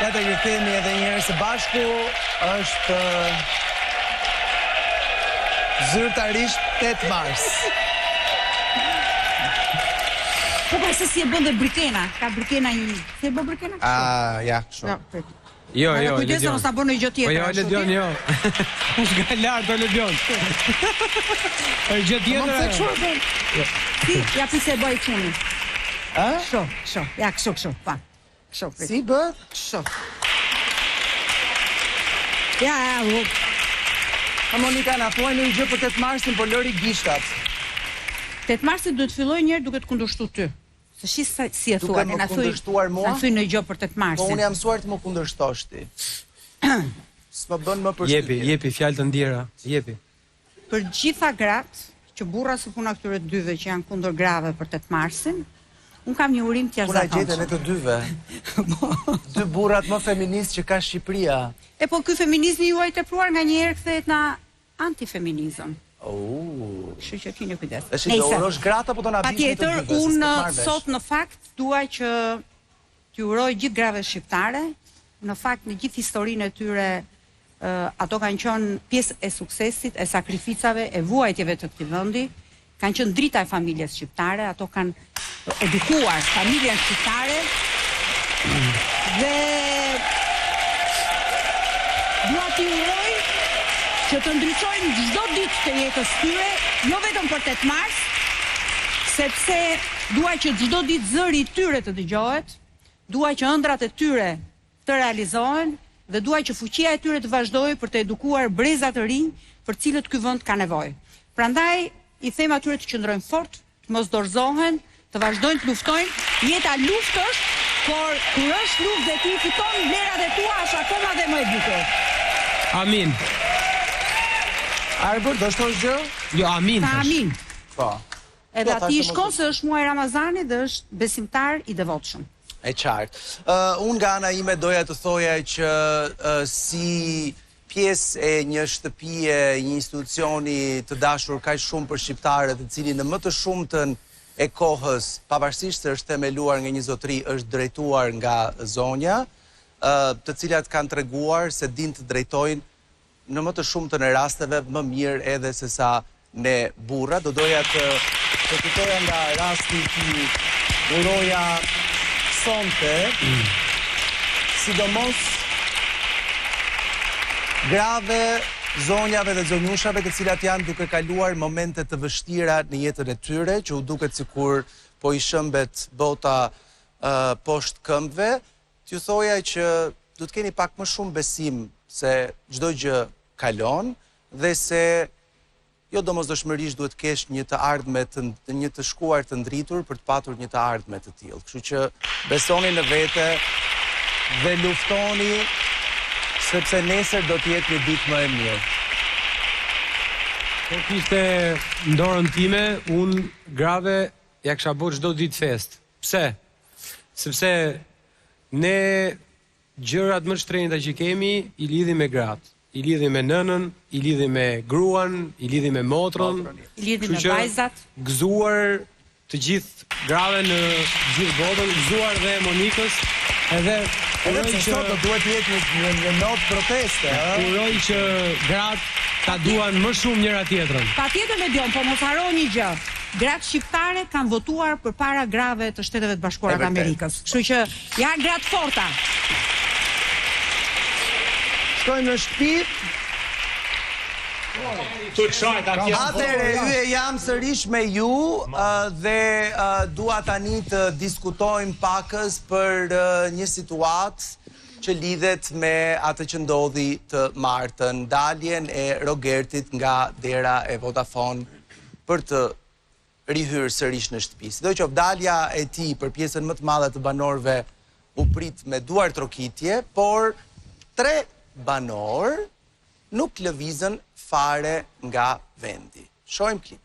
Ja të rikthehemi edhe një herë së bashku, është zyrtarisht 8 mars. Po pra se si e bën dhe Brikena, ka Brikena një, si e bën Brikena? Ah, ja, kështu. Jo, prit. Jo, jo, Kujdes se mos ta bën ndonjë gjë tjetër. Po jo, Ledion, jo. Është nga lart o Ledion. Është gjë tjetër. Po pse kështu e bën? Si, ja pse e bëj çuni. Ë? Kështu, kështu. Ja, kështu, kështu. Pa. Kështu. Prit. Si bëhet? Kështu. Ja, ja, u. A Monika na thuaj ndonjë gjë për 8 marsin, po lëri gishtat. 8 marsi duhet të fillojë një herë duke të kundërshtu ty. Se shi sa, si e Duke thua, më na thuj, kundërshtuar mua? na thuj ndonjë gjë për 8 marsin. Po unë jam mësuar të më kundërshtosh ti. S'më bën më përshtypje. Jepi, jepi fjalë të ndjera, jepi. Për gjitha gratë, që burra si puna këtyre të dyve që janë kundër grave për 8 marsin, unë kam një urim të Ku na gjete jashtëzakonshëm. ne të dyve? Dy burrat më feministë që ka Shqipëria. E po ky feminizmi juaj i tepruar nganjëherë kthehet në antifeminizëm. Ooh. Kështu që kini kujdes. Tash do urosh gratë apo do na bish ne të Patjetër, dyve, se s'po unë të marr vesh. sot në fakt dua që t'ju uroj gjithë grave shqiptare, në fakt në gjithë historinë e tyre ato kanë qenë pjesë e suksesit, e sakrificave, e vuajtjeve të këtij vendi, kanë qenë drita e familjes shqiptare, ato kanë edukuar familjen shqiptare dhe dua t'i uroj që të ndriçojnë çdo ditë të jetës tyre, jo vetëm për 8 mars, sepse dua që çdo ditë zëri i tyre të dëgjohet, dua që ëndrrat e tyre të realizohen dhe dua që fuqia e tyre të vazhdojë për të edukuar breza të rinj për të cilët ky vend ka nevojë. Prandaj i them atyre të qëndrojnë fort, të mos dorëzohen, të vazhdojnë të luftojnë, jeta luftë është, por kur është luftë dhe ti i fiton vlerat e tua është akoma dhe më e bukur. Amin. Arbër, do shtosh gjë? Jo, amin. Tha amin. Po. Edhe Po, atij thashë i shkon se është muaji i Ramazanit dhe është besimtar i devotshëm. E qartë. Unë nga ana ime doja të thoja që si pjesë e një shtëpie, një institucioni të dashur kaq shumë për shqiptarët, i cili në më të shumtën e kohës, pavarësisht se është themeluar nga një zotëri, është drejtuar nga zonja, të cilat kanë treguar se dinë të drejtojnë në më të shumtën e rasteve më mirë edhe se sa ne burrat. Do doja të përfitoja nga rasti t'i uroja sonte, sidomos grave, zonjave dhe zonjushave të cilat janë duke kaluar momente të vështira në jetën e tyre, që u duket sikur po i shëmbet bota poshtë këmbëve, T'ju thoja që duhet të keni pak më shumë besim se çdo gjë kalon dhe se jo domosdoshmërisht duhet të kesh një të ardhme të një të shkuar të ndritur për të patur një të ardhme të tillë. Kështu që besoni në vete dhe luftoni sepse nesër do të jetë një ditë më e mirë. Po kishte në dorën time, unë grave ja kisha bo çdo ditë festë. Pse? Sepse ne gjërat më të shtrenjta që kemi i lidhim me gratë, i lidhim me nënën, i lidhim me gruan, i lidhim me motrën, I lidhim me vajzat. Gëzuar të gjithë grave në gjithë botën, gëzuar dhe Monikës, edhe Edhe pse sot do duhet të jetë një një, një notë proteste, ë? Uroj që gratë ta duan më shumë njëra tjetrën. Patjetër Ledion, po mos harro një gjë. Gratë shqiptare kanë votuar përpara grave të Shteteve të Bashkuara të Amerikës. Kështu që janë gra të forta. Shkojmë në shtëpi. Atëherë yje jam sërish me ju dhe dua tani të diskutojmë pakëz për një situatë që lidhet me atë që ndodhi të martën, daljen e Rogertit nga dera e Vodafone për të rihyrë sërish në shtëpi. Sidoqoftë, dalja e tij për pjesën më të madhe të banorëve u prit me duartrokitje, por tre banorë nuk lëvizën fare nga vendi. Shohim klipin.